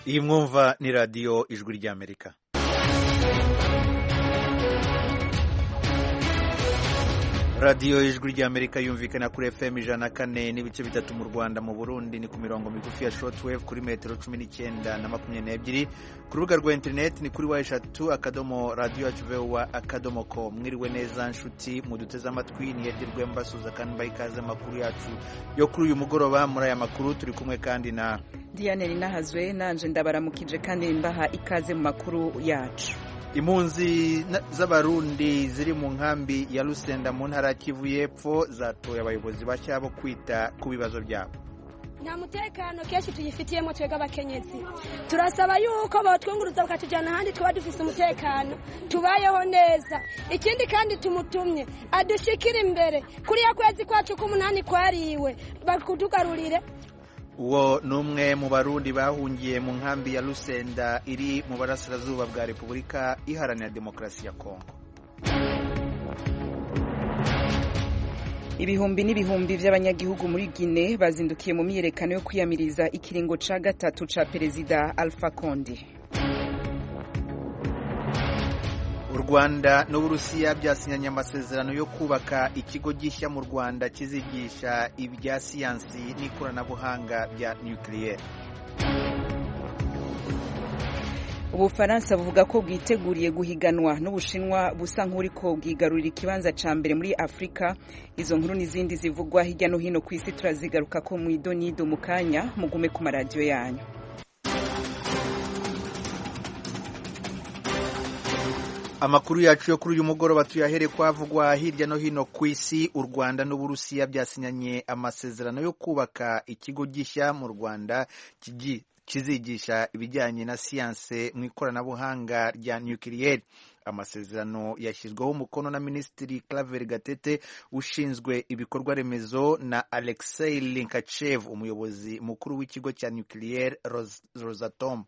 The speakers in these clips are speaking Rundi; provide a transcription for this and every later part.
Iyi mwumva ni radiyo Ijwi ry'Amerika. Radiyo Ijwi ry'Amerika yumvikana kuri FM 104.3 mu Rwanda. Mu Burundi ni ku mirongo migufi ya shortwave kuri metero 19 na 22. Ku rubuga rwa interineti ni kuri w3.radioyacuvoa.com. Mwiriwe neza nshuti muduteze amatwi, ni Edirwe mbasuza kandi mbaha ikaze amakuru yacu yo kuri uyu mugoroba. Muri aya makuru turi kumwe kandi na Diane Ninahazwe, nanje ndabaramukije kandi mbaha ikaze mu makuru yacu. Impunzi z'Abarundi ziri mu nkambi ya Lusenda mu ntara ya Kivu y'Epfo zatoye abayobozi bashya bo kwita ku bibazo byabo. Nta mutekano kenshi tuyifitiyemo twebwe abakenyezi, turasaba yuko botwunguruza bakatujyana ahandi twaba dufise umutekano, tubayeho neza. Ikindi kandi tumutumye adushikire imbere kuriya kwezi kwacu k'umunani kwariwe bakutugarurire. Uwo ni umwe mu Barundi bahungiye mu nkambi ya Lusenda iri mu burasirazuba bwa Repubulika Iharanira Demokarasi ya Kongo. Ibihumbi n'ibihumbi by'abanyagihugu muri Guinea bazindukiye mu myiyerekano yo kwiyamiriza ikiringo ca gatatu ca Perezida Alpha Condé. U Rwanda n'Uburusiya byasinyanye amasezerano yo kubaka ikigo gishya mu Rwanda kizigisha ibya siyansi n'ikoranabuhanga bya nucleaire. Ubufaransa buvuga ko bwiteguriye guhiganwa n'Ubushinwa busa nk'uriko bwigarurira ikibanza ca mbere muri Afrika. Izo nkuru n'izindi zivugwa hirya no hino ku isi turazigaruka ko mu idonido mu kanya, mugume ku maradiyo yanyu. Amakuru yacu yo kuri uyu mugoroba tuyahere kwavugwa hirya no hino ku isi. U Rwanda n'Uburusiya byasinyanye amasezerano yo kubaka ikigo gishya mu Rwanda kizigisha ibijyanye na siyanse mu ikoranabuhanga rya nucleaire. Amasezerano yashyizweho umukono na Minisitiri Claver Gatete ushinzwe ibikorwa remezo na Alexei Linkachev, umuyobozi mukuru w'ikigo cya nucleaire Rosatom.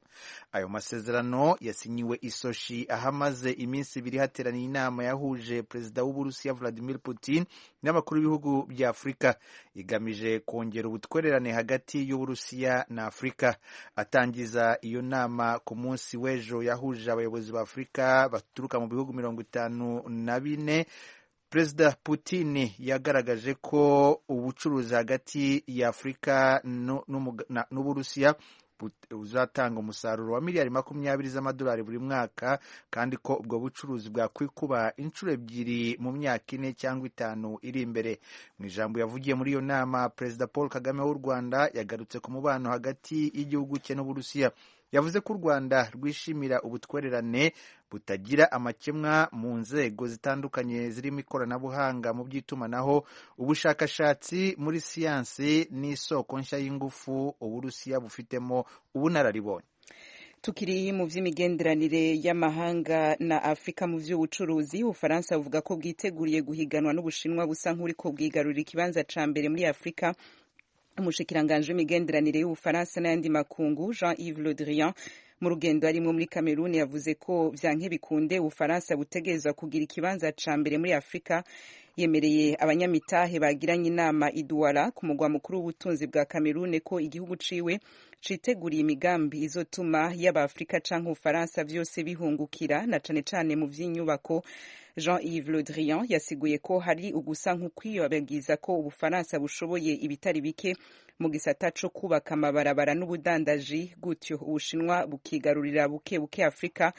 Ayo masezerano yasinyiwe i Sochi ahamaze iminsi ibiri hateraniye inama yahuje Perezida w'Uburusiya Vladimir Putin n'abakuru b'ibihugu bya Afurika, igamije kongera ubutwererane hagati y'Uburusiya na Afurika. Atangiza iyo nama ku munsi w'ejo yahuje abayobozi ba Afurika baturuka mu bihugu 54, Perezida Putin yagaragaje ko ubucuruzi hagati ya Afurika n'Uburusiya buzatanga umusaruro wa miliyari 20 z'amadolari buri mwaka, kandi ko ubwo bucuruzi bwakwikuba inshuro 2 mu myaka 4 cyangwa 5 iri imbere. Mu ijambo yavugiye muri iyo nama, Perezida Paul Kagame w'u Rwanda yagarutse ku mubano hagati y'igihugu cye n'Uburusiya. Yavuze ko u Rwanda rwishimira ubutwererane butagira amakemwa mu nzego zitandukanye zirimo ikoranabuhanga mu by'itumanaho, ubushakashatsi muri siyansi n'isoko nshya y'ingufu Uburusiya bufitemo ubunararibonye. Tukiri mu vy'imigenderanire y'amahanga na Afrika mu vy'ubucuruzi, Ubufaransa buvuga ko bwiteguriye guhiganwa n'Ubushinwa busa nk'uriko bwigarurira ikibanza ca mbere muri Afrika. Umushikiranganji w'imigenderanire y'Ubufaransa n'ayandi makungu Jean-Yves Le Drian mu rugendo arimwo muri Cameroon yavuze ko vyanke bikunde Ubufaransa butegerezwa kugira ikibanza ca mbere muri Afrika. Yemereye abanyamitahe bagiranye inama i Douala ku mugwa mukuru w'ubutunzi bwa Cameroon ko igihugu ciwe citeguriye imigambi izotuma yaba Afrika canke Ubufaransa vyose bihungukira na cane cane mu vy'inyubako. Jean-Yves Le Drian yasiguye ko hari ugusa nk'ukwiyobagiza ko Ubufaransa bushoboye ibitari bike mu gisata co kubaka amabarabara n'ubudandaji, gutyo Ubushinwa bukigarurira buke buke Afrika.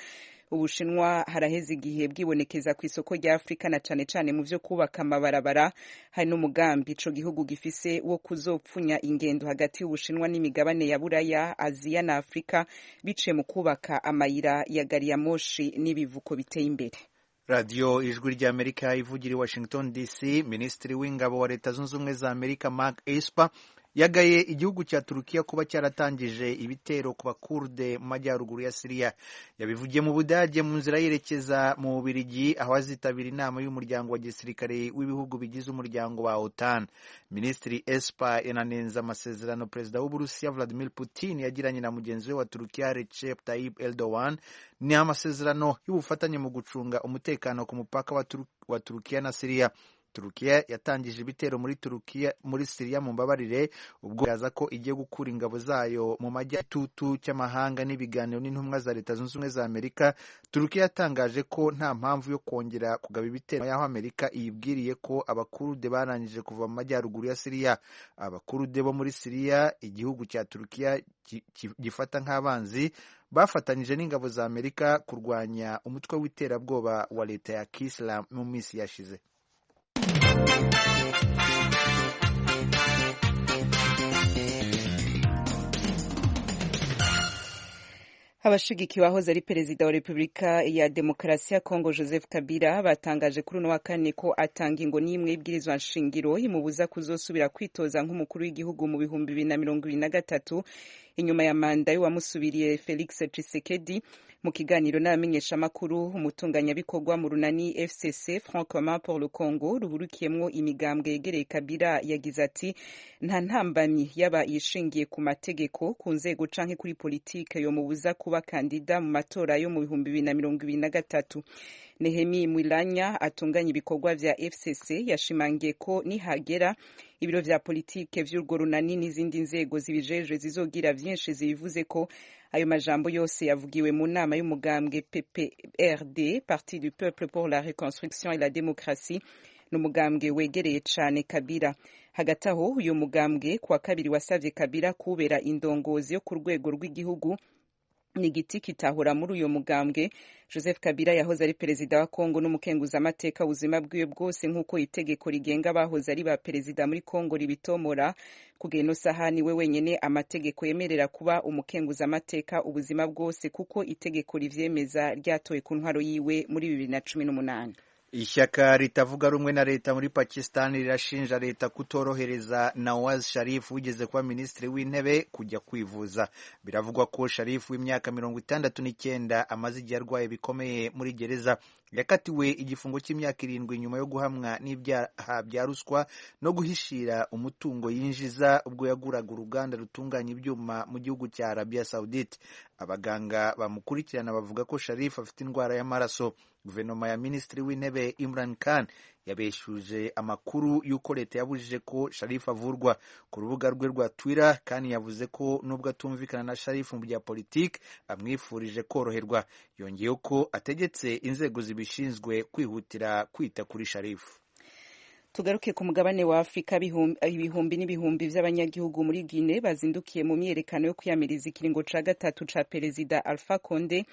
Ubushinwa haraheze igihe bwibonekeza ku isoko rya Afrika na cane cane mu vyo kubaka amabarabara. Hari n'umugambi ico gihugu gifise wo kuzopfunya ingendo hagati y'Ubushinwa n'imigabane ya Buraya, Aziya na Afrika biciye mu kubaka amayira ya gari ya moshi n'ibivuko biteye imbere. Radiyo Ijwi ry'Amerika ivugira i Washington DC. Minisitiri w'Ingabo wa Leta Zunze Ubumwe za Amerika Mark Esper yagaye igihugu cya Turukiya kuba cyaratangije ibitero ku Bakurde mu majyaruguru ya Siriya. Yabivugiye mu Budage mu nzira yerekeza mu Bubiligi aho azitabira inama y'umuryango wa gisirikare w'ibihugu bigize umuryango wa OTAN. Minisitiri Esper yananenze amasezerano Perezida w'Uburusiya Vladimir Putin yagiranye na mugenzi we wa Turukiya Recep Tayyip Erdogan. Ni amasezerano y'ubufatanye mu gucunga umutekano ku mupaka wa Turukiya na Siriya. Turukiya yatangije ibitero muri Turukiya muri Siriya mu mbabarire ubwo yaza ko igiye gukura ingabo zayo mu majyatutu cy'amahanga n'ibiganiro n'intumwa za Leta Zunze Ubumwe za Amerika. Turukiya yatangaje ko nta mpamvu yo kongera kugaba ibitero y'aho Amerika iyibwiriye ko abakurude barangije kuva mu majyaruguru ya Siriya. Abakurude bo muri Siriya, igihugu cya Turukiya gifata nk'abanzi, bafatanyije n'ingabo za Amerika kurwanya umutwe w'iterabwoba wa leta ya Kisilamu mu minsi yashize. Abashigikiye wahoze ari perezida wa Repubulika ya Demokarasi ya Kongo Joseph Kabila batangaje kuri uno wa kane ko atanga ingo n'imwe y'ibwirizwa nshingiro imubuza kuzosubira kwitoza nk'umukuru w'igihugu mu 2023 inyuma ya manda y'uwamusubiriye Felix Tshisekedi. Mu kiganiro n'abamenyeshamakuru, umutunganyabikorwa mu runani FCC Front Commun pour le Congo ruhurikiyemwo imigambwe yegereye Kabila yagize ati: nta ntambamyi yaba yishingiye ku mategeko, ku nzego canke kuri politike yomubuza kuba kandida mu matora yo mu 2023. Nehemi Mwilanya atunganya ibikorwa vya FCC yashimangiye ko nihagera ibiro vya politike vy'urwo runani n'izindi nzego zibijejwe zizogira vyinshi zibivuze ko. Ayo majambo yose yavugiwe mu nama y'umugambwe PPRD, Parti du Peuple pour la Reconstruction et la Démocratie, n'umugambwe wegereye cane Kabila. Hagati aho, uyu mugambwe kuwa kabiri wasavye Kabila kubera indongozi yo ku rwego rw'igihugu, ni igiti kitahora muri uyo mugambwe. Joseph Kabila yahoze ari perezida wa Kongo n'umukenguzamateka ubuzima bwiwe bwose, nk'uko itegeko rigenga abahoze ari ba perezida muri Kongo ribitomora. Kugera ino saha niwe wenyene amategeko yemerera kuba umukenguzamateka ubuzima bwose, kuko itegeko rivyemeza ryatowe ku ntwaro yiwe muri 2018. Ishyaka ritavuga rumwe na leta muri Pakistan rirashinja leta kutorohereza Nawaz Sharif wigeze kuba minisitiri w'intebe kujya kwivuza. Biravugwa ko Sharif w'imyaka 69 amaze igihe arwaye bikomeye muri gereza. Yakatiwe igifungo cy'imyaka 7 nyuma yo guhamwa n'ibyaha bya ruswa no guhishira umutungo yinjiza ubwo yaguraga uruganda rutunganya ibyuma mu gihugu cya Arabia Saudite. Abaganga bamukurikirana bavuga ko Sharif afite indwara y'amaraso. Guverinoma ya minisitiri w'intebe Imran Khan yabeshuje amakuru y'uko leta yabujije ko Sharif avurwa. Ku rubuga rwe rwa Twitter, Khan yavuze ko nubwo atumvikana na Sharif mu bya politiki, amwifurije koroherwa. Yongeyeho ko ategetse inzego zibishinzwe kwihutira kwita kuri Sharif. Tugaruke ku mugabane wa Afurika. Ibihumbi n'ibihumbi vy'abanyagihugu muri Guinea bazindukiye mu myiyerekano yo kwiyamiriza ikiringo ca gatatu ca perezida Alpha Conde.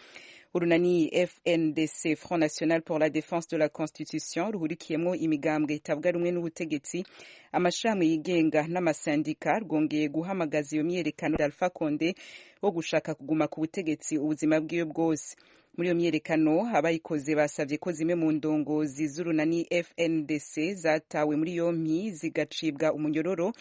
Urunani FNDC, Front National pour la Défense de la Constitution, ruhurikiyemwo imigambwe itavuga rumwe n'ubutegetsi, amashirahamwe yigenga n'amasendika, rwongeye guhamagaza iyo myiyerekano Alpha Conde wo gushaka kuguma ku butegetsi ubuzima bwiwe bwose. Muri iyo myiyerekano, abayikoze basavye ko zimwe mu ndongozi z'urunani FNDC zatawe muri yompi zigacibwa umunyororo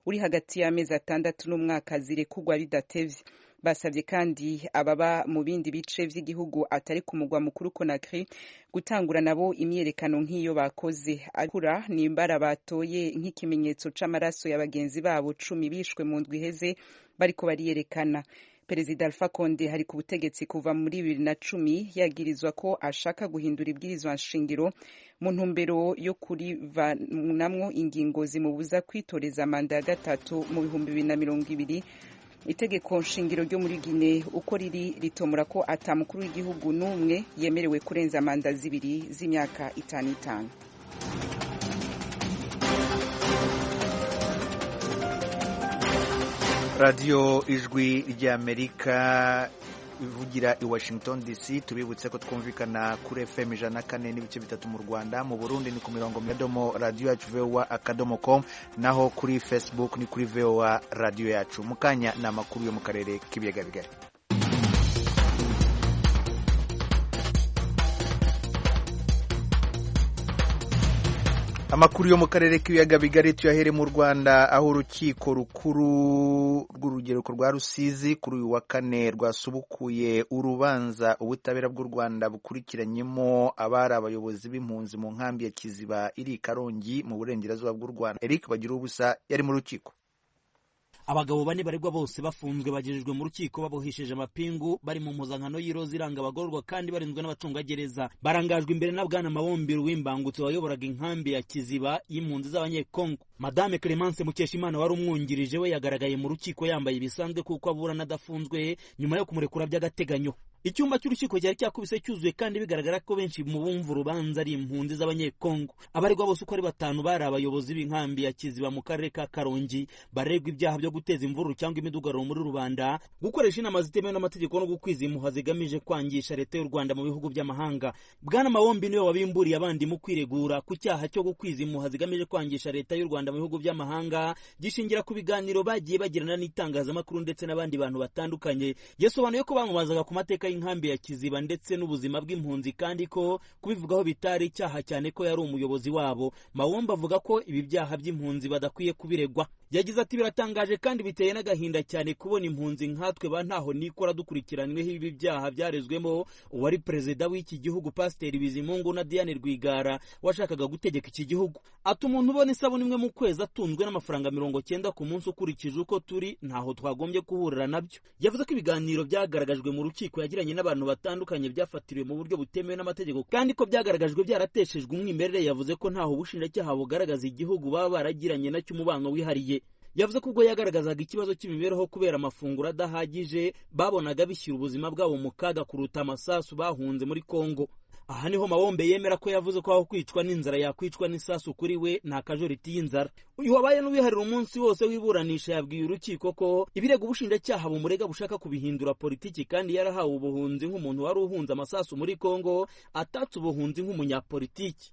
uri hagati y'amezi 6 n'umwaka zirekurwa bidatevye. Basavye kandi ababa mu bindi bice vy'igihugu atari ku mugwa mukuru Conakry gutangura nabo imyiyerekano nk'iyo bakoze. Akura nimbara batoye nk'ikimenyetso c'amaraso ya bagenzi babo 10 bishwe mu ndwi iheze bariko bariyerekana. Perezida Alpha Conde hari ku butegetsi kuva muri 2010, yagirizwa ko ashaka guhindura ibwirizwa nshingiro mu ntumbero yo kurivanamwo ingingo zimubuza kwitoreza manda ya gatatu mu 2020. Itegeko nshingiro ryo muri Guinea uko riri ritomora ko ata mukuru w'igihugu n'umwe yemerewe kurenza manda zibiri z'imyaka 5 5. Radiyo Ijwi ry'Amerika ivugira i Washington DC. Tubibutse ko twumvikana kuri FM 104.3 mu Rwanda. Mu Burundi ni ku mirongo midomo radiyo yacu voa.com, naho kuri Facebook ni kuri VOA radiyo yacu. Mu kanya ni amakuru yo mu karere k'ibiyaga bigari. Amakuru yo mu karere k'ibiyaga bigari tuyahere mu Rwanda, aho urukiko rukuru rw'urugereko rwa Rusizi kuri uyu wa kane rwasubukuye urubanza ubutabera bw'u Rwanda bukurikiranyemo abari abayobozi b'impunzi mu nkambi ya Kiziba iri i Karongi mu burengerazuba bw'u Rwanda. Eric Bagiruwubusa yari mu rukiko. Abagabo bane baregwa bose bafunzwe bagejejwe mu rukiko babohesheje amapingu, bari mu mpuzankano y'iroza iranga abagororwa kandi barinzwe n'abacungagereza. Barangajwe imbere na Bwana Mabombiro Uwimbangutse wayoboraga inkambi ya Kiziba y'impunzi z'Abanyekongo. Madame Clemence Mukeshimana wari umwungirije we yagaragaye mu rukiko yambaye ibisanzwe kuko aburana adafunzwe nyuma yo kumurekura by'agateganyo. Icyumba cy'urukiko cyari cyakubise cyuzuye kandi bigaragara ko benshi mu bumva urubanza ari impunzi z'Abanyekongo. Abaregwa bose uko ari batanu bari abayobozi b'inkambi ya Kiziba mu karere ka Karongi. Baregwa ibyaha byo guteza imvururu cyangwa imidugararo muri rubanda, gukoresha inama zitemewe n'amategeko no gukwiza impuha zigamije kwangisha leta y'u Rwanda mu bihugu by'amahanga. Bwana Mawombi niwe wabimburiye abandi mu kwiregura ku cyaha cyo gukwiza impuha zigamije kwangisha leta y'u Rwanda mu bihugu by'amahanga, gishingira ku biganiro bagiye bagirana n'itangazamakuru ndetse n'abandi bantu batandukanye. Yasobanuye ko bamubazaga ku mateka inkambi ya Kiziba ndetse n'ubuzima bw'impunzi kandi ko kubivugaho bitari icyaha cyane ko yari umuyobozi wabo. Mawomba avuga ko ibi byaha by'impunzi badakwiye kubiregwa. Yagize ati biratangaje kandi biteye n'agahinda cyane kubona impunzi nkatwe ba ntaho nikora dukurikiranyweho ibi byaha byarezwemo uwari perezida w'iki gihugu Pasiteri Bizimungu na Diane Rwigara washakaga gutegeka iki gihugu. Ati umuntu ubona isabune imwe mu kwezi atunzwe n'amafaranga 90 ku munsi ukurikije uko turi ntaho twagombye guhurira nabyo. Yavuze ko ibiganiro byagaragajwe mu rukiko yagiranye n'abantu batandukanye byafatiriwe mu buryo butemewe n'amategeko kandi ko byagaragajwe byarateshejwe umwimerere. Yavuze ko ntaho ubushinjacyaha bugaragaza igihugu baba baragiranye nacyo umubano wihariye. Yavuze ko ubwo yagaragazaga ikibazo cy'imibereho kubera amafunguro adahagije babonaga bishyira ubuzima bwabo mu kaga kuruta amasasu bahunze muri Kongo. Aha niho Mawombe yemera ko yavuze ko aho kwicwa n'inzara yakwicwa n'isasu kuri we nta kajoriti y'inzara. Uyu wabaye n'uwiharira umunsi wose w'iburanisha yabwiye urukiko ko ibirego ubushinjacyaha bumurega bushaka kubihindura politiki kandi yarahawe ubuhunzi nk'umuntu wari uhunze amasasu muri Kongo, atatse ubuhunzi nk'umunyapolitiki.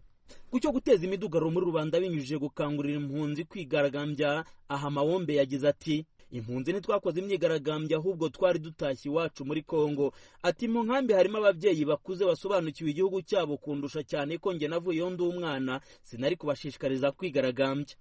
Ku cyo guteza imidugararo muri rubanda binyujije gukangurira impunzi kwigaragambya, aha Mawombe yagize ati impunzi ntitwakoze imyigaragambyo ahubwo twari dutashye iwacu muri Kongo. Ati mu nkambi harimo ababyeyi bakuze basobanukiwe igihugu cyabo kundusha cyane ko njye navuyeyo ndi umwana, sinari kubashishikariza kwigaragambya.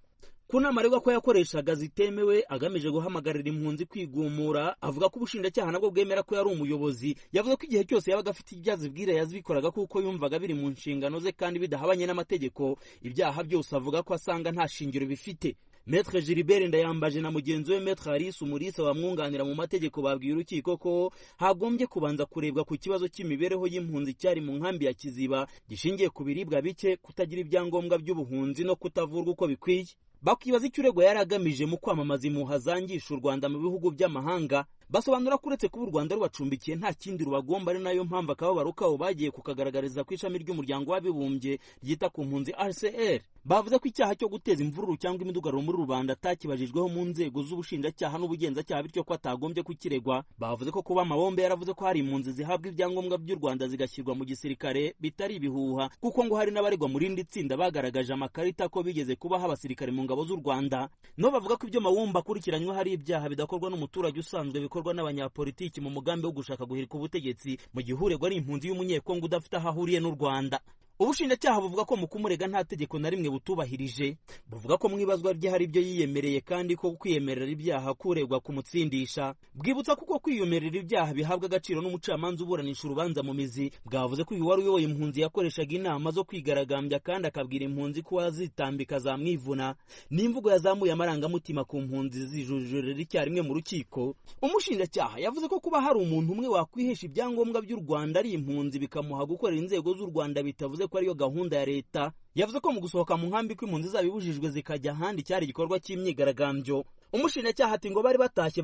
Ku nama aregwa ko yakoreshaga zitemewe agamije guhamagarira impunzi kwigumura, avuga ko ubushinjacyaha nabwo bwemera ko yari umuyobozi. Yavuze ko igihe cyose yabaga afite ibyo azibwira yazibikoraga kuko yumvaga biri mu nshingano ze kandi bidahabanye n'amategeko. Ibyaha byose avuga ko asanga nta shingiro bifite. Maître Gilbert Ndayambaje na mugenzi we Maître Alice Umulisa bamwunganira mu mategeko babwiye urukiko ko hagombye kubanza kurebwa ku kibazo cy'imibereho y'impunzi cyari mu nkambi ya Kiziba gishingiye ku biribwa bike, kutagira ibyangombwa by'ubuhunzi no kutavurwa uko bikwiye. Bakibaza icyo uregwa yari agamije mu kwamamaza impuha zangisha u Rwanda mu bihugu by'amahanga. Basobanura ko uretse kuba u Rwanda rubacumbikiye nta kindi rubagomba, ari nayo mpamvu akababaro kabo bagiye kukagaragariza ku ishami ry'umuryango w'abibumbye ryita ku mpunzi HCR. Bavuze ko icyaha cyo guteza imvururu cyangwa imidugararo muri rubanda atakibajijweho mu nzego z'ubushinjacyaha n'ubugenzacyaha, bityo ko atagombye kukiregwa. Bavuze ko kuba Mawombe yaravuze ko hari impunzi zihabwa ibyangombwa by'u Rwanda zigashyirwa mu gisirikare bitari ibihuha, kuko ngo hari n'abaregwa mu rindi tsinda bagaragaje amakarita ko bigeze kubaho abasirikare mu ngabo z'u Rwanda. No bavuga ko ibyo Mawombe akurikiranywe hari ibyaha bidakorwa n'umuturage usanzwe, bikorwa n'abanyapolitiki mu mugambi wo gushaka guhirika ubutegetsi, mu gihe uregwa ari impunzi y'umunyekongo udafite aho ahuriye n'u Rwanda. Ubushinjacyaha buvuga ko mu kumurega nta tegeko na rimwe butubahirije. Buvuga ko mu ibazwa rye hari ibyo yiyemereye kandi ko kwiyemerera ibyaha kuregwa kumutsindisha. Bwibutsa kuko kwiyemerera ibyaha bihabwa agaciro n'umucamanza uburanisha urubanza mu mizi. Bwavuze ko uyu wari uyoboye impunzi yakoreshaga inama zo kwigaragambya kandi akabwira impunzi ko wazitambika zamwivuna. N'imvugo yazamuye amarangamutima ku mpunzi zijujurira icyarimwe mu rukiko. Umushinjacyaha yavuze ko kuba hari umuntu umwe wakwihesha ibyangombwa by'u Rwanda ari impunzi bikamuha gukorera inzego z'u Rwanda bitavuze ko ariyo gahunda ya leta. Yavuze ko mu gusohoka mu nkambi kw'impunzi zabibujijwe zikajya ahandi cyari igikorwa cy'imyigaragambyo. Umushinjacyaha ati ngo bari batashye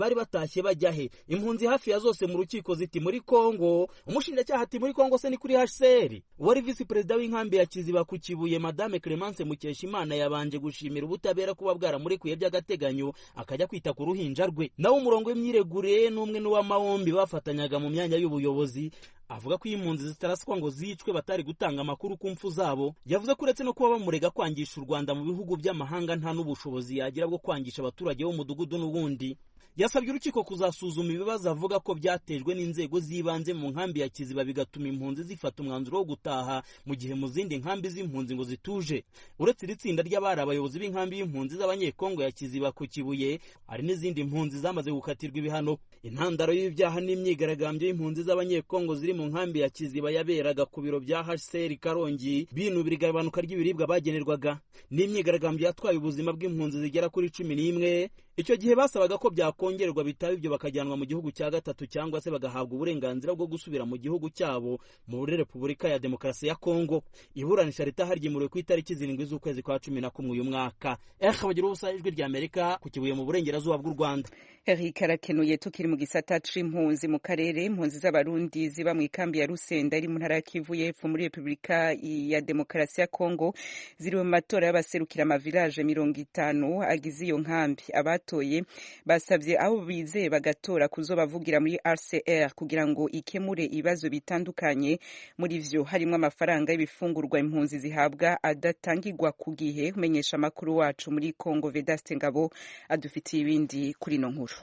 bajya he? Impunzi hafi ya zose mu rukiko ziti muri Kongo. Umushinjacyaha ati muri Kongo se ni kuri HCR. Wari visi perezida w'inkambi ya Kiziba ku Kibuye Madame Clemence Mukeshimana yabanje gushimira ubutabera kuba bwaramurekuye by'agateganyo akajya kwita ku ruhinja rwe. Nawe umurongo w'imyiregure n'umwe n'uwa Mawombi bafatanyaga mu myanya y'ubuyobozi. Avuga ko impunzi zitaraswa ngo zicwe batari gutanga amakuru ku mfu zabo. Yavuze ko uretse no kuba bamurega kwangisha u Rwanda mu bihugu by'amahanga nta n'ubushobozi yagira bwo kwangisha abaturage bo mu mudugudu n'ubundi. Yasabye urukiko kuzasuzuma ibibazo avuga ko byatejwe n'inzego z'ibanze mu nkambi ya Kiziba, bigatuma impunzi zifata umwanzuro wo gutaha, mu gihe mu zindi nkambi z'impunzi ngo zituje. Uretse iri tsinda ry'abari abayobozi b'inkambi y'impunzi z'Abanyekongo ya Kiziba ku Kibuye, hari n'izindi mpunzi zamaze gukatirwa ibihano. Intandaro y'ibyaha n'imyigaragambyo y'impunzi z'Abanyekongo ziri mu nkambi ya Kiziba yaberaga ku biro bya HCR Karongi, binubira igabanuka ry'ibiribwa bagenerwaga. N'imyigaragambyo yatwaye ubuzima bw'impunzi zigera kuri 11. Icyo gihe basabaga ko byakongerwa, bitaba ibyo bakajyanwa mu gihugu cya gatatu cyangwa se bagahabwa uburenganzira bwo gusubira mu gihugu cyabo muri Repubulika ya Demokarasi ya Kongo. Iburanisha ritaharyimuriwe ku itariki 7 z'ukwezi kwa 11 uyu mwaka. Bagira ubusa, Ijwi rya Amerika, ku Kibuye mu burengerazuba bw'u Rwanda. Eric arakenuye. Tukiri mu gisata c'impunzi mu karere, impunzi z'Abarundi ziba mu ikambi ya Rusenda iri mu ntara ya Kivu y'Epfo muri Repubulika ya Demokarasi ya Kongo ziri mu matora y'abaserukira amavilage 50 agize iyo nkambi. Abatoye basabye abo bizeye bagatora kuzobavugira muri RCR kugira ngo ikemure ibibazo bitandukanye, muri vyo harimwo amafaranga y'ibifungurwa impunzi zihabwa adatangirwa ku gihe. Umenyesha amakuru wacu muri Kongo, Vedaste Ngabo, adufitiye ibindi kuri ino nkuru.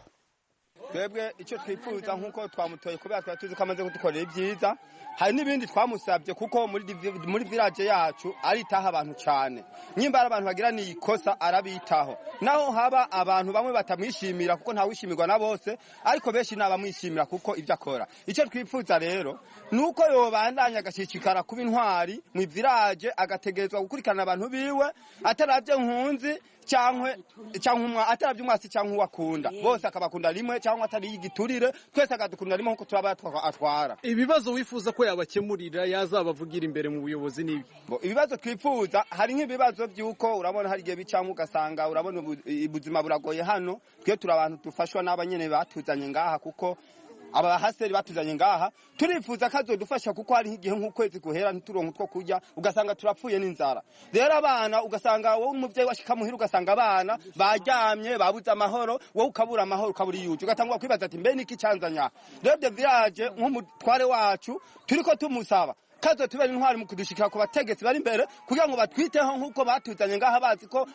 Twebwe icyo twifuza, nk'uko twamutoye kubera twari tuzi ko amaze kudukorera ibyiza, hari n'ibindi twamusabye, kuko muri village yacu aritaho abantu cyane. Nimba ari abantu bagira ikosa arabitaho, naho haba abantu bamwe batamwishimira, kuko ntawishimirwa na bose, ariko benshi nabamwishimira kuko ibyo akora. Icyo twifuza rero ni uko yobandanya agashishikara kuba intwari mu village, agategerezwa gukurikirana abantu biwe atarabye nkunzi cyangwa atarabye umwasi cyangwa uwakunda, bose akabakunda rimwe, cyangwa atari igiturire, twese akadukunda rimwe nkuko turaba atwara. Ibibazo wifuza ko yabakemurira, yazabavugira imbere mu buyobozi nibi? Ibibazo twifuza, hari nk'ibibazo by'uko urabona hari igihe bicamo ugasanga urabona ubuzima buragoye hano. Twe turi abantu dufashwa n'abanyene batuzanye ngaha, kuko abahaseri batuzanye ngaha. Turifuza ko azodufasha, kuko hari igihe nk'ukwezi guhera ntituronke utwo kurya, ugasanga turapfuye n'inzara. Rero abana, ugasanga wowe umuvyeyi washika muhira ugasanga abana baryamye babuze amahoro, wowe ukabura amahoro, ukabura iyuje, ugatangura kwibaza ati: "Mbe niki canzanya?" Rero de village, nk'umutware wacu, turiko tumusaba kazo tubera intwari mu kudushikira ku bategetsi bari imbere, kugira ngo batwiteho nk'uko batuzanye ngaha, bazi ko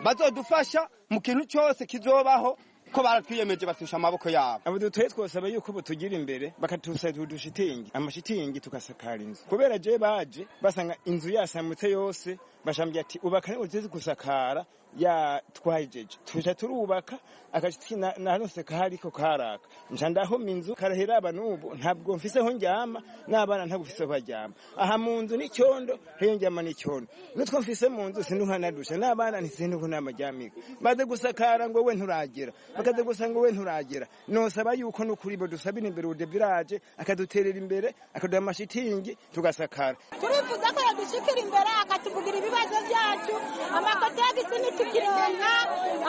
bazodufasha mu kintu cyose kizobaho, ko baratwiyemeje batusha amaboko yabo. Abo dutoye twosaba yuko butugira imbere, bakatusaba udushitingi, amashitingi, tugasakara inzu, kubera je baje basanga inzu yasamutse yose, bashambye ati: "Ubaka uzizi gusakara." Ya twajeje tuja turubaka akashiti narose kariko karaka, nca ndahoma inzu karahera. Aba n'ubu ntabwo mfiseho ndyama, n'abana ntabwo mfiseho baryama. Aha mu nzu n'icyondo, heyo ndyama n'icyondo, nutwo mfise mu nzu sinduka nadusha, n'abana ntisinduka n'amaryamika. Baze gusakara ngo we nturagera, bakaze gusa ngo we nturagera. Nosaba yuko n'ukuri bo dusabira imbere ude village akaduterera imbere, akaduha amashitingi tugasakara. Turifuza ko yadushikira imbere akatuvugira ibibazo byacu. Amakotegisi ntitukironka,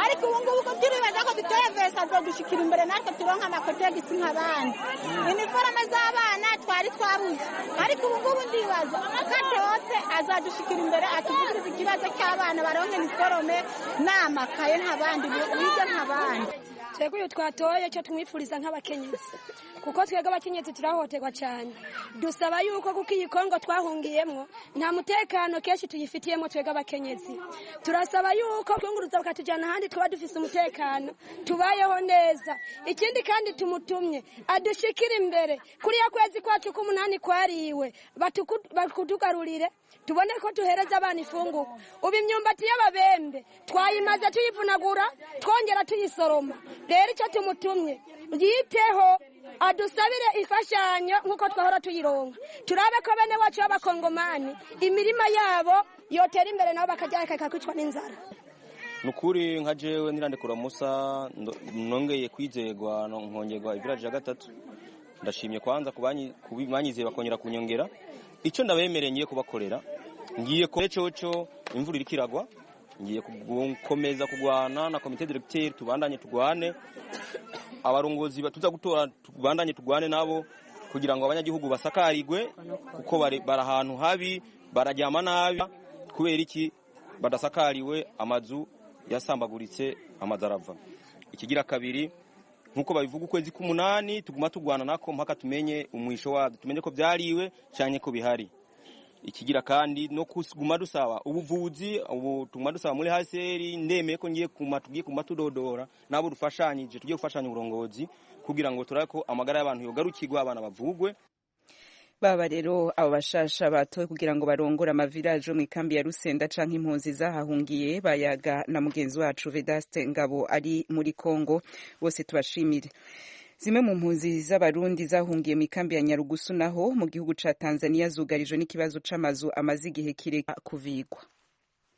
ariko ubu ngubu ko turibaza ko dutoye vesa azodushikira imbere natwe turonka amakotegisi nk'abandi. Iniforome z'abana twari twabuze, ariko ubu ngubu ndibaza katose azadushikira imbere atuvugirize ikibazo cy'abana, baronke iniforome n'amakaye nk'abandi, bige nk'abandi. Twebwe uyu twatoye, cyo tumwifuriza nk'abakenyezi, kuko twebwe abakenyezi turahohoterwa cyane, dusaba yuko, kuko iyi Kongo twahungiyemwo nta mutekano kenshi tuyifitiyemo, twebwe abakenyezi turasaba yuko twunguruza bakatujyana ahandi twaba dufise umutekano, tubayeho neza. Ikindi kandi tumutumye, adushikire imbere kuriya kwezi kwacu k'umunani kwariwe, bakutugarurire tubone ko tuhereza abana ifungurwa. Ubu imyumbati y'ababembe twayimaze tuyivunagura, twongera tuyisoroma. Rero icyo tumutumye, yiteho adusabire imfashanyo nk'uko twahora tuyironka, turabe ko bene wacu b'Abakongomani imirima yabo yotera imbere, nabo bakajya kwicwa n'inzara. Nukuri nka jewe nirandekura Musa, nongeye kwizegwa nkongerwa ivillage ya gatatu. Ndashimye kwanza kubanyizeye bakongera kunyongera. Icyo ndabemereye ngiye kubakorera, ngiye ko coco imvura iriko iragwa, ngiye gukomeza kugwana na comité directeur, tubandanye tugwane, abarongozi batuza gutora tubandanye tugwane nabo, kugira ngo abanyagihugu basakarigwe, kuko bari ahantu habi, bararyama nabi. Kubera iki badasakariwe? Amazu yasambaguritse, amazu arava. Ikigira kabiri, nkuko babivuga, ukwezi k'umunani tuguma tugwana nako mpaka tumenye umwisho wabyo, tumenye ko byariwe cyane ko bihari. Ikigira kandi no kuguma dusaba ubuvuzi, ubu tuguma dusaba muri HCR, ndemeye ko ngiye kuma tugiye kuma tudodora nabo dufashanyije, tugiye gufashanya uburongozi kugira ngo turabe ko amagara y'abantu yogarukirwa, abana bavugwe. Baba rero abo bashasha batowe kugira ngo barongore amavilaje mu ikambi ya Rusenda canke impunzi zahahungiye, bayaga na mugenzi wacu Vedaste Ngabo ari muri Kongo, bose tubashimire. Zimwe mu mpunzi z'Abarundi zahungiye mu ikambi ya Nyarugusu naho mu gihugu ca Tanzania zugarijwe n'ikibazo c'amazu amaze igihe kire kuvigwa.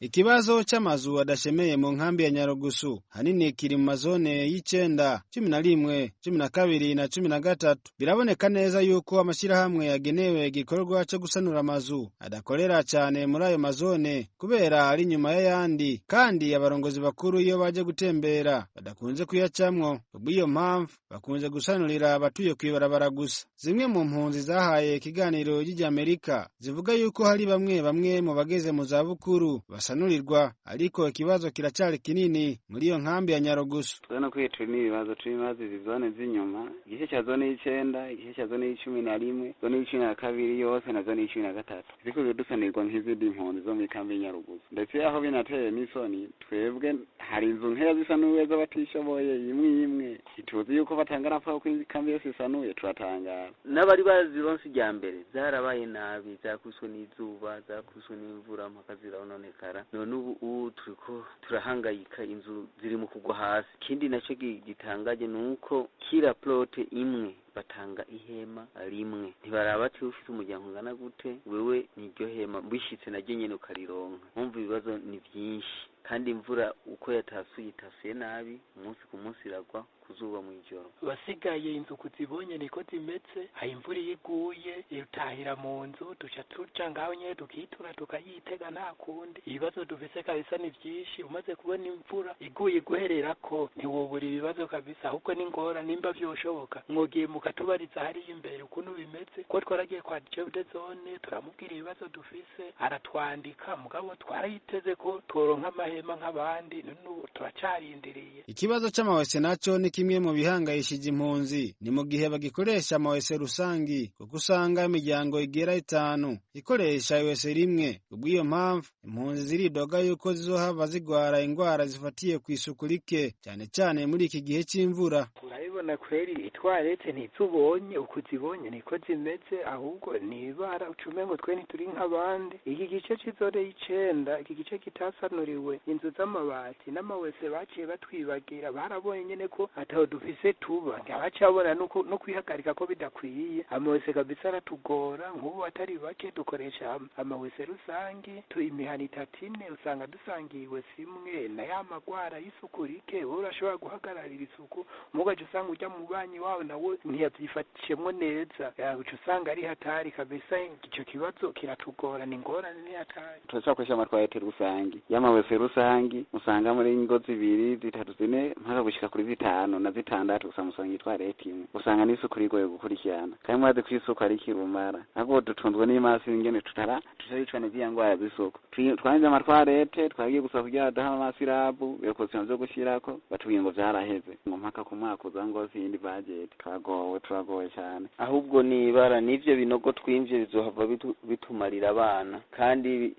Ikibazo c'amazu adashemeye mu nkambi ya Nyarugusu hanini kiri mu mazone y'icenda, 11, 12 na 13. Biraboneka neza yuko amashirahamwe yagenewe igikorwa co gusanura amazu adakorera cane muri ayo mazone kubera ari inyuma y'ayandi, kandi abarongozi bakuru iyo baje gutembera badakunze kuyacamwo. Kubw'iyo mpamvu bakunze gusanurira abatuye kw'ibarabara gusa. Zimwe mu mpunzi zahaye ikiganiro ry'Amerika zivuga yuko hari bamwe bamwe mu bageze mu zabukuru basanurirwa, ariko ikibazo kiracari kinini muri iyo nkambi ya Nyarugusu. Tubona ko turi n'ibibazo, turi ibibazo izi zone z'inyuma, igice cya zone y'icenda, igice cya zone y'11, zone y'12 yose na zone y'13 ziriko ziradusanirwa nk'izindi mpunzi zo muri kambi y'Nyarugusu. Ndetse aho binateye n'isoni, twebwe hari inzu nkeya zisanuwe z'abatishoboye imwe imwe, ntituzi yuko batanga raporo ko ikambi yose isanuye, turatangara. N'abari bazironse irya mbere zarabaye nabi, zakubiswe n'izuba, zakubiswe n'imvura, mpaka zirononekara. None ubu turiko turahangayika, inzu ziri mu kugwa hasi. Ikindi naco gitangaje ni uko kila plote imwe batanga ihema rimwe, ntibaraba ati ufite umuryango ungana gute, wewe niryo hema wishitse naryo nyene ukarironka. Mpamvu ibibazo ni vyinshi, kandi imvura uko yatasuye itasuye nabi, umunsi ku munsi iragwa, kuzuba mw'ijoro. Basigaye inzu kuzibonye niko zimeze, aho imvura iyo iguye itahira mu nzu, duca tuja ngaho nyene tukitura tukayitega, nta kundi. Ibibazo dufise kabisa ni vyinshi, umaze kubona imvura iguye iguhererako ntiwobura ibibazo kabisa, ahubwo ni ngora nimba vyoshoboka mwogiye mukatubariza hariya imbere ukuntu bimeze, ko twaragiye kwa chef de zone turamubwira ibibazo dufise, aratwandika, mugabo twarayiteze ko tworonka amahema nk'abandi, none turacarindiriye. Ikibazo c'amawese naco ni kimwe mu bihangayishije impunzi, ni mu gihe bagikoresha amawese rusangi, kuko usanga imiryango igera 5 ikoresha iwese rimwe. Kubw'iyo mpamvu impunzi ziridoga yuko zizohava zigwara ingwara zifatiye kw'isuku rike, cyane cyane muri iki gihe c'imvura. Urabibona kweri itwarete ntizubonye uko zibonye niko zimeze, ahubwo nibara ucume ngo twe ntituri nk'abandi. Iki gice c'izone y'icenda, iki gice kitasanuriwe inzu z'amabati n'amawese baciye batwibagira, barabonye nyene ko ataho dufise tuba, ntibacabona no kwihagarika ko bidakwiye. Amawese kabisa aratugora, nk'ubu atari bake dukoresha amawese rusangi, imihana 3 4 usanga dusangiwe simwe na ya magwara y'isuku rike. Wowe urashobora guhagararira isuku mugaca usanga ujya mu banyi wawe nawe ntiyavyifatishemwo neza, uca usanga ari hatari kabisa. Ico kibazo kiratugora, ni ingorane, ni hatari. Turacakoresha amatwarete rusangi y'amawese rusangi, usanga muri ingo 2 3 4 mpaka gushika kuri 5 na 6, gusa musanga itwarete imwe, usanga n'isuku rigoye gukurikirana, kandi mwazi ko isuku ari kirumara. Ahubwo dutunzwe n'imasi ingene tutaricwa n'iziya ngwara z'isuku. Twanze amatwarete, twagiye gusa kugira duha amasirabu ibikoresho vyo gushirako, batubwiye ngo vyaraheze, ngo mpaka ku mwaka uza ngo siyindi budget. Turagowe, turagowe cyane. Ahubwo nibara n'ivyo binogo twimvye bizohava bitumarira abana, kandi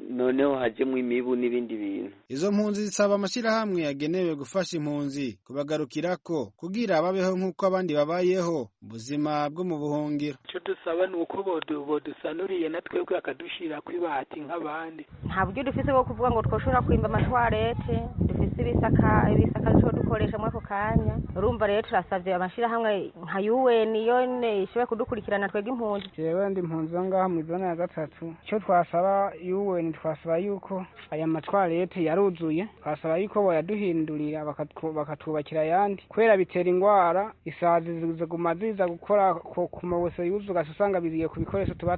noneho hajemwo imibu n'ibindi bintu. Izo mpunzi zisaba amashirahamwe yagenewe gufasha impunzi kubagarukirako kugira babeho nk'uko abandi babayeho ubuzima bwo mu buhungiro. Ico dusaba ni uko bodusanuriye na twebwe bakadushira kw'ibati nk'abandi. Nta buryo dufise bwo kuvuga ngo twoshobora kwimba amatwarete, dufise ibisaka ibisaka dukoresha muri ako kanya. Urumva rero turasavye amashirahamwe nka UN yone ishobora kudukurikirana twebwe impunzi. Jewe ndi impunzi ngaha mu zone ya 3. Ico twasaba UN, twasaba yuko aya matwarete yaruzuye, twasaba yuko boyaduhindurira bakatubakira ayandi, kubera bitera ingwara, isazi ziguma ziza gukora ku mawese yuzuye, usanga biziye ku bikoresho tuba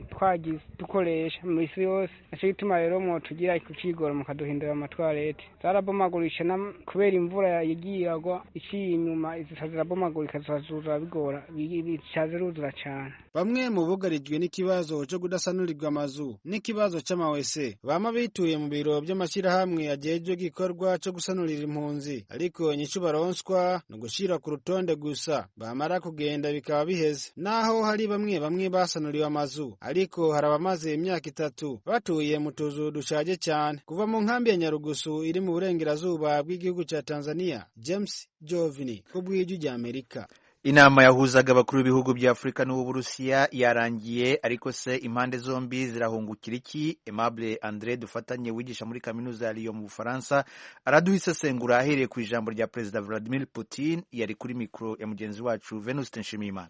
twagize dukoresha mu isi yose. Naco gituma rero mwotugira ku kigoro mukaduhindura amatwarete. Zarabomagurisha kubera imvura yagiye iragwa iciye inyuma zica zirabomagurika zizuzura bigora bica ziruzura cane. Bamwe mu bugarijwe n'ikibazo cyo kudasanurirwa amazu n'ikibazo c'amawese bama bituye mu biro by'amashyirahamwe ajejwe igikorwa cyo gusanurira impunzi, ariko inyishu baronswa ni ugushira ku rutonde gusa, bamara kugenda bikaba biheze. Naho hari bamwe bamwe basanuriwe amazu, ariko hari abamaze imyaka 3 batuye mu tuzu dushaje cyane. Kuva mu nkambi ya Nyarugusu iri mu burengerazuba bw'igihugu ca Tanzania, James Jovini ku bw'Ijwi ry'Amerika. Inama yahuzaga abakuru b'ibihugu bya Afurika n'Uburusiya yarangiye, ariko se impande zombi zirahungukira iki? Aimable André Dufatanye wigisha muri kaminuza ya Lyon mu Bufaransa araduha isesengura ahereye ku ijambo rya Perezida Vladimir Putin yari kuri mikoro ya mugenzi wacu Venuste Nshimiyimana.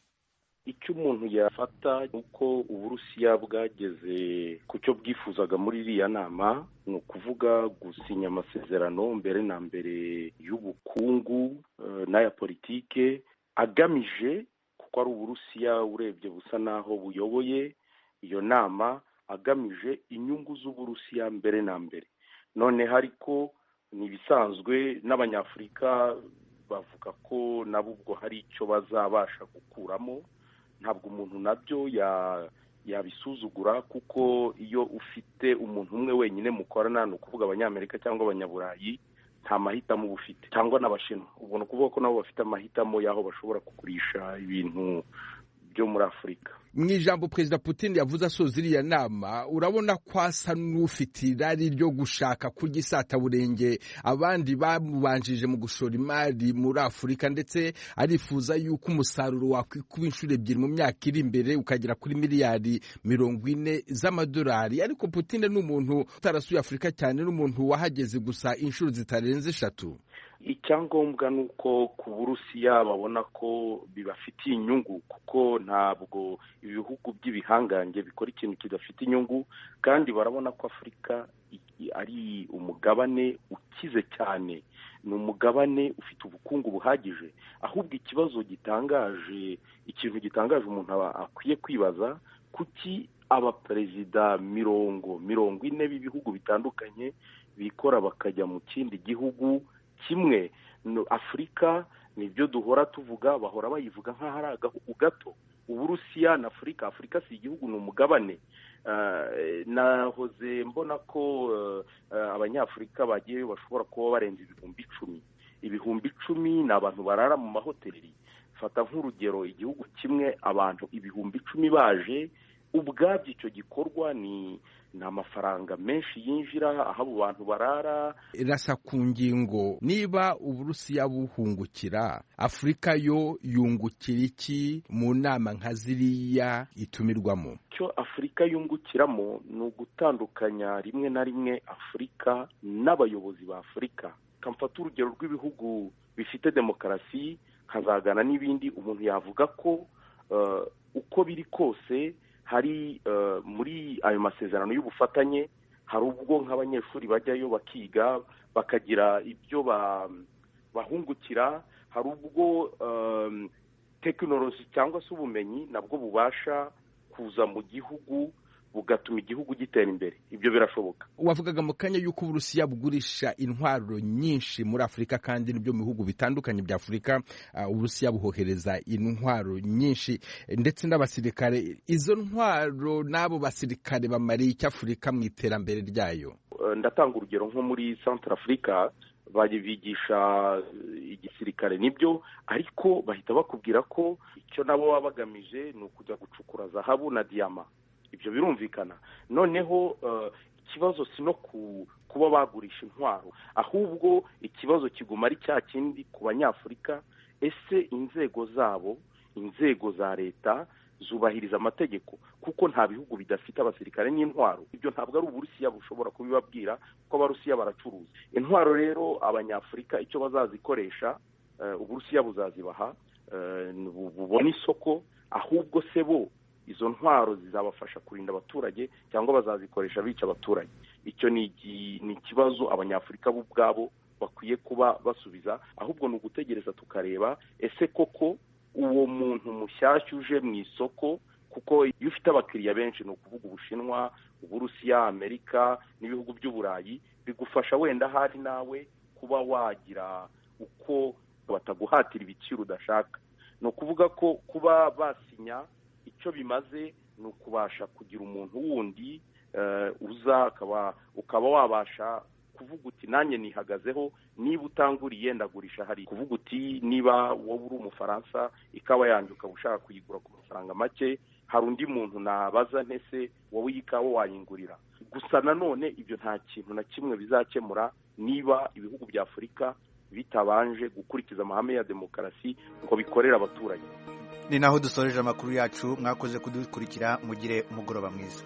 Icyo umuntu yafata uko Uburusiya bwageze ku cyo bwifuzaga muri iriya nama ni ukuvuga gusinya amasezerano mbere na mbere y'ubukungu n'aya politike agamije, kuko ari Uburusiya urebye busa naho buyoboye iyo nama, agamije inyungu z'Uburusiya mbere na mbere. Noneho ariko ni ibisanzwe n'Abanyafurika bavuga ko nabo ubwo hari icyo bazabasha gukuramo. Ntabwo umuntu nabyo yabisuzugura, kuko iyo ufite umuntu umwe wenyine mukorana, ni ukuvuga Abanyamerika cyangwa Abanyaburayi, nta mahitamo uba ufite, cyangwa n'Abashinwa. Ubwo ni ukuvuga ko nabo bafite amahitamo y'aho bashobora kugurisha ibintu byo muri Afurika. Mu ijambo Perezida Putin yavuze asoza iriya nama, urabona ko asa n'ufite irari ryo gushaka kurya isataburenge abandi bamubanjije mu gushora imari muri Afurika, ndetse arifuza yuko umusaruro wakwikuba inshuro 2 mu myaka iri imbere ukagera kuri miliyari 40 z'amadolari. Ariko Putin ni umuntu utarasuye Afurika cyane, n'umuntu wahageze gusa inshuro zitarenze 3. Icyangombwa ni uko ku Burusiya babona ko bibafitiye inyungu, kuko ntabwo ibihugu by'ibihangange bikora ikintu kidafite inyungu, kandi barabona ko Afurika ari umugabane ukize cyane, ni umugabane ufite ubukungu buhagije. Ahubwo ikibazo gitangaje, ikintu gitangaje umuntu akwiye kwibaza, kuki abaperezida 40 b'ibihugu bitandukanye bikora bakajya mu kindi gihugu kimwe? Afurika nibyo duhora tuvuga, bahora bayivuga nk'aho ari agahugu gato. Uburusiya na Afurika, Afurika si igihugu, ni umugabane. Nahoze mbona ko Abanyafurika bagiyeyo bashobora kuba barenze 10,000. 10,000 ni abantu barara mu mahoteli. Fata nk'urugero igihugu kimwe abantu 10,000 baje, ubwabyo icyo gikorwa ni amafaranga menshi yinjira aho abo bantu barara. Irasa ku ngingo, niba Uburusiya buhungukira, Afurika yo yungukira iki mu nama nka ziriya itumirwamo? Icyo Afurika yungukiramo ni ugutandukanya rimwe na rimwe Afurika n'abayobozi ba Afurika. Kamfata urugero rw'ibihugu bifite demokarasi nkazagana n'ibindi, umuntu yavuga ko uko biri kose hari muri ayo masezerano y'ubufatanye hari ubwo nk'abanyeshuri bajyayo bakiga bakagira ibyo bahungukira, hari ubwo tekinoloji cyangwa se ubumenyi nabwo bubasha kuza mu gihugu bugatuma igihugu gitera imbere. Ibyo birashoboka. Wavugaga mu kanya yuko Uburusiya bugurisha intwaro nyinshi muri Afurika, kandi n'ibyo mu bihugu bitandukanye bya Afurika Uburusiya buhohereza intwaro nyinshi ndetse n'abasirikare. Izo ntwaro n'abo basirikare bamariye icyo Afurika mu iterambere ryayo? Ndatanga urugero nko muri Central Africa bigisha igisirikare nibyo, ariko bahita bakubwira ko icyo nabo baba bagamije ni ukujya gucukura zahabu na diyama. Ibyo birumvikana. Noneho ikibazo si no kuba bagurisha intwaro, ahubwo ikibazo kiguma ari cya kindi ku Banyafurika: ese inzego zabo, inzego za leta zubahiriza amategeko? Kuko nta bihugu bidafite abasirikare n'intwaro. Ibyo ntabwo ari Uburusiya bushobora kubibabwira, kuko Abarusiya baracuruza intwaro. Rero Abanyafurika icyo bazazikoresha, Uburusiya buzazibaha, bubona isoko. Ahubwo se bo izo ntwaro zizabafasha kurinda abaturage cyangwa bazazikoresha bica abaturage? Icyo ni ikibazo Abanyafurika bo ubwabo bakwiye kuba basubiza. Ahubwo ni ugutegereza tukareba ese koko uwo muntu mushyashya uje mu isoko, kuko iyo ufite abakiriya benshi, ni ukuvuga Ubushinwa, Uburusiya, Amerika n'ibihugu by'Uburayi, bigufasha wenda hari nawe kuba wagira uko bataguhatira ibiciro udashaka. Ni ukuvuga ko kuba basinya icyo bimaze ni ukubasha kugira umuntu wundi uza ukaba wabasha kuvuga uti nanjye nihagazeho, niba utanguriye ndagurisha hari kuvuga uti niba wowe uri Umufaransa ikawa yanjye ukaba ushaka kuyigura ku mafaranga make, hari undi muntu nabaza ntese wowe iyi kawa wayingurira. Gusa nanone ibyo nta kintu na kimwe bizakemura niba ibihugu bya Afurika bitabanje gukurikiza amahame ya demokarasi ngo bikorere abaturage. Ni naho dusoreje amakuru yacu, mwakoze kudukurikira, mugire umugoroba mwiza.